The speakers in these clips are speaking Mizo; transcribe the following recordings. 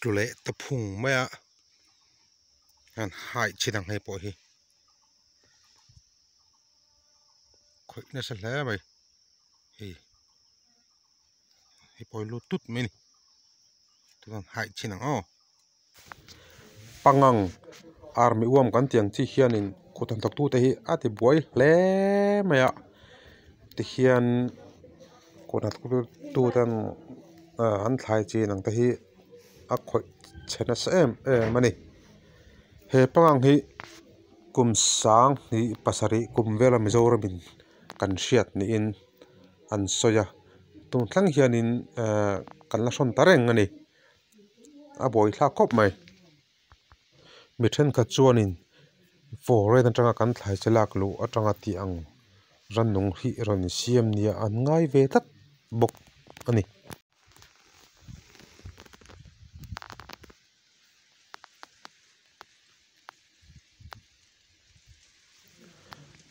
Tlu leh ta phung mai a an hai chin ang hei pawh hi khawih nasa hle mai hei hei pawh hi lut tut mai a ni chuan hai chin ang aw. Pangang army uam kan tih ang chi hianin kut han thawk tute hi a ti buai hle mai a tihian kut hnathawk tuten an thlai chin ang te hi a khawih chhe nasa em em a ni he pangang hi kum sanghnih pasarih kum vela Mizoramin kan hriat niin an sawi a tun thleng hianin ehh kan la hrawn ta reng a ni a buaithlak khawp mai mi thenkhat chuanin foreign atanga kan thlai che lak luh atanga tih ang rannung hi rawn siam nia an ngai ve tlat bawk a ni.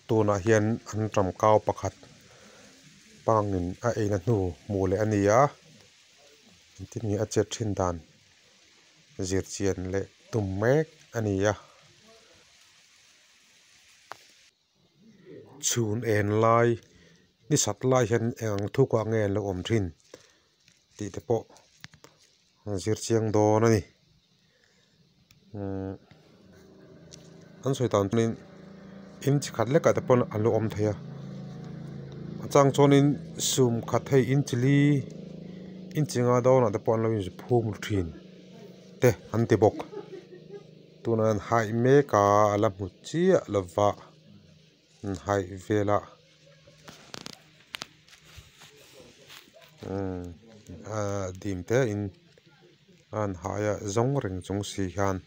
Tunah hian an tangkau pakhat pangin a eina hnu hmuh leh a ni a engtin nge a chet thin dan zir chian leh tum mek a ni a. Chhun en lai ni sat lai hian eng ang thukah nge an lo awm thin tih te pawh an zir chiang dawn a ni umm an sawi dan chuanin in chi khat lekah te pawn an lo awm thei a a chang chuanin sum khat hei in chi li in chi nga dawnah te pawh an lo inzi phum thin te an ti bawk tunah hian haih mek a a la hmu chiah lova haih velah umm ahh dim te in a han hai a zawng reng chung si hian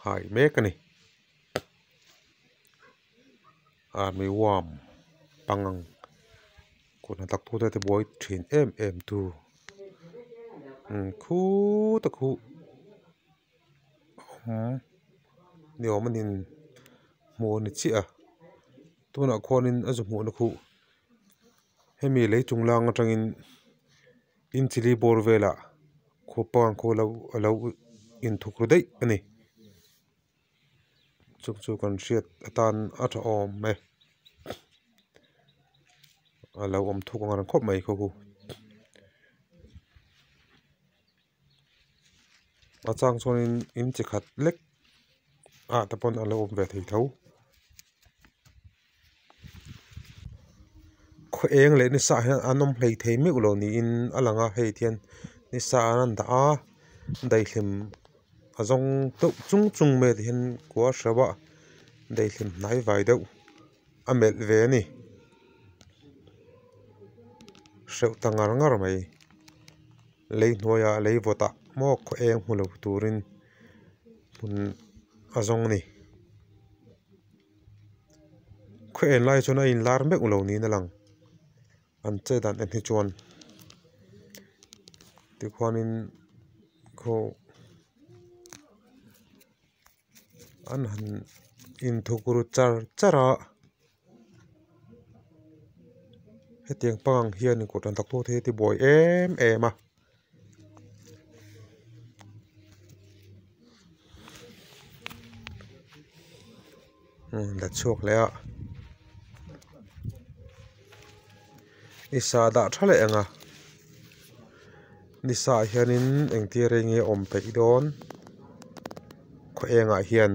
haih mek a ni. Army worm pangang kut hnathawk tute tibuai thin em em tu khuuuu te khu a awm ni awm a nin hmuh a ni chiah a tunah khuanin a zu hmuhna khu hemi lei chung lang atangin inchi li bawr velah khu pangang khu alo inthuk ru daih a ni chung chu kan hriat atan a tha awm e alo awm thuk ang reng khawp mai khu khu a chang chuanin in chi khat lek ah te pawn alo awm ve thei tho. Khaw eng leh nisa ah hian an awm hleithei meuh lo niin a lang a hei ti hian nisa ah an dah a daihlim a zawng deuh chung chung mai a ti hian kua hreuh a daihlim hnai vai deuh a melh ve a ni hreuh ta ngar ngar mai lei hnuaiah lei vawt ah maw khaw eng hmu lo turin hmun a zawng a ni. Khaw en lai chuan a inlar meuh lo niin a lang an chet dan en hi chuan tikhuanin khaw an han inthuk ru char char a hetiang pangang hian kut an thawk tu te hi a tibuai em em a. La chhuak leh a nisa dah tha leh ang a nisa ah hianin engtir rei nge awm peih dawn khaw engah hian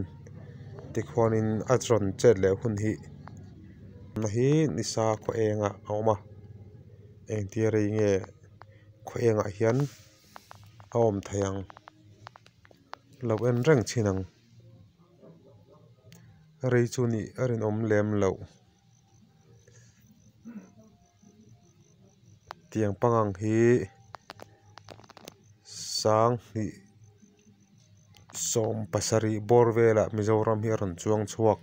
tikhuanin a rawn chet leh hun hi hi nisa khaw engah a awm a engtir rei nge khaw engah hian a awm theih ang lo en reng thin ang. Rei chu nih a rinawm lem loh tiang pangang hi sanghnih sawm pasarih bawr velah Mizoram hi a rawn chuang chhuak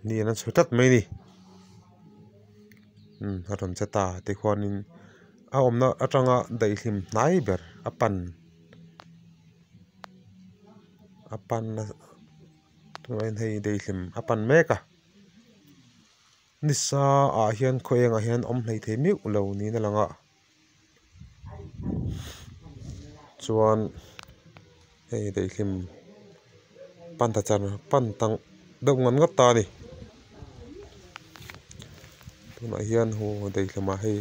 niin a chhu tlat mai a ni umm a rawn che ta tikhuanin a awmna atanga daihlim hnai ber a pan. A pan tunah hian hei daihlim a pan mek a nisa ah hian khaw engah hian awm hlei thei meuh lo niin a lang a chuan hei daihlim pan ta char pan ta deuh ngat ngat ta a ni tunah hian hu daihlim ah hei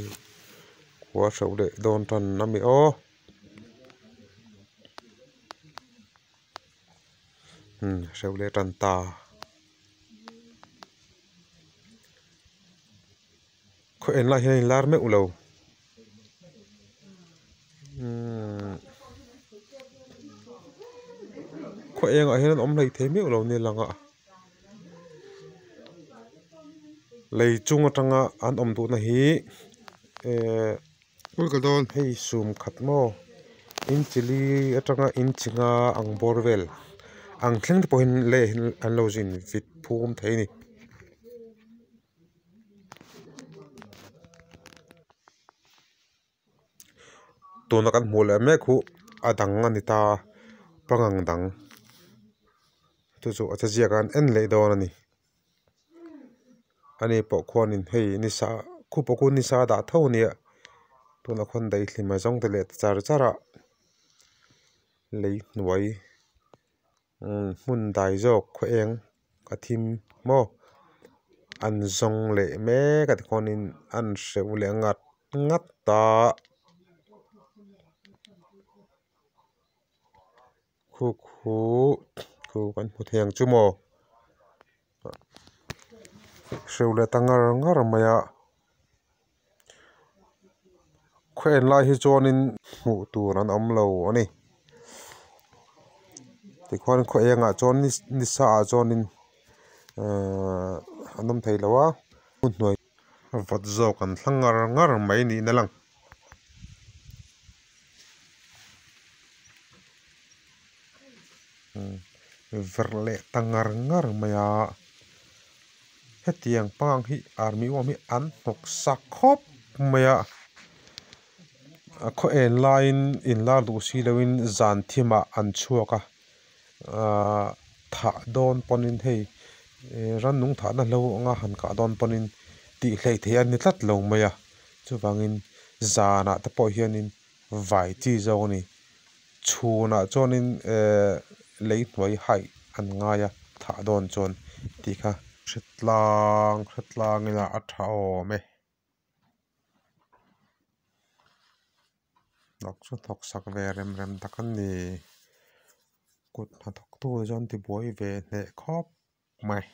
khua hreuh leh dawn tan a mi aw. Umm hreuh leh tan ta. Khaw en lai hian a inlar meuh lo. Umm khaw engah hian an awm hleithei meuh lo nia lang a. Lei chung atanga an awm duhna hi ehh. Hei sum khat maw inchi li atanga inchi nga ang bawr vel ang thleng te pawhin lei ah hian an lo zin vit phum thei a ni. Tuna kan hmuh leh mek huh a dang a ni ta pangang dang chu chu a che ziak a an en leh dawn a ni. Ani pawh khuanin hei nisa khu pawh khu nisa a dah tho ania tunah khuan daihlim a zawng ta leh ta char char a lei hnuai hmun dai zawk khaw eng a thim maw an zawng leh mek a tikhuanin an hreuh leh ngat ngat a. Khu khu khu kan hmu thei ang chu maw hreu leh ta ngar ngar mai a khaw en lai hi chuanin hmuh tur an awm lo a ni tikhuan khaw engah chuan nisa ah chuanin ahh an awm thei lo a hmun hnuai vawt zawk an thlang ngar ngar mai niin a lang. Verh leh ta ngar ngar mai a Hetiang pangang hi army uam hi an hnawk sak khawp mai a a khaw en laiin inlar duh si loin zan thimah an chhuak a ahh thah dawn pawnin hei rannung thahna hlo anga han kah dawn pawnin tih hleih theih a ni tlat lo mai a chuvangin zanah te pawh hianin vai chi zawk a ni chhunah chuanin ehh lei hnuai haih an ngai a thah dawn chuan tih kha hritlang hritlang ila a tha awm e. Hnawk chu hnawk sak ve rem rem tak a ni kut hnathawk tu chuan tibuai ve hneh khawp mai.